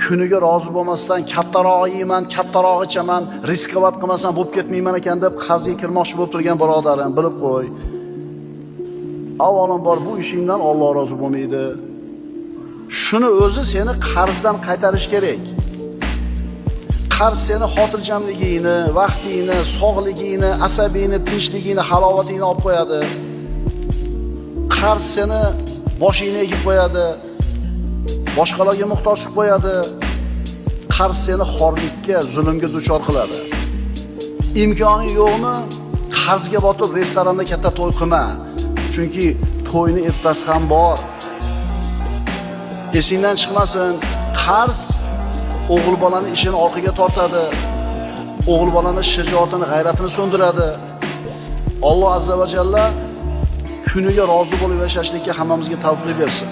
Kuniga rozi bo'lmasdan kattaroq yeyman, kattaroq ichaman, рисковать qilmasam bo'lib ketmayman ekan deb qarzga kirmoqchi bo'lib turgan birodarim, bilib qo'y. Avvalambor bu ishingdan Alloh rozi bo'lmaydi. Shuni o'zi seni qarzdan qaytarish kerak. Qarz seni xotirjamligingni, vaqtingni, sog'ligingni, asabingni, tinchligingni, halovatingni olib qo'yadi. Qarz seni boshingni egib qo'yadi. Boshqalarga muhtoj qilib qo'yadi. Qarz seni xorlikka, zulmga duchor qiladi. Imkoni yo'qmi? Qarzga botib restoranda katta to'y qilma. Chunki to'yni ertasi ham bor. Esingdan chiqmasin, qarz o'g'il bolani ishini orqaga tortadi. O'g'il bolani shijoatini, g'ayratini so'ndiradi. Alloh azza va jalla kuniga rozi bo'lib yashashlikka hammamizga tavfiq bersin.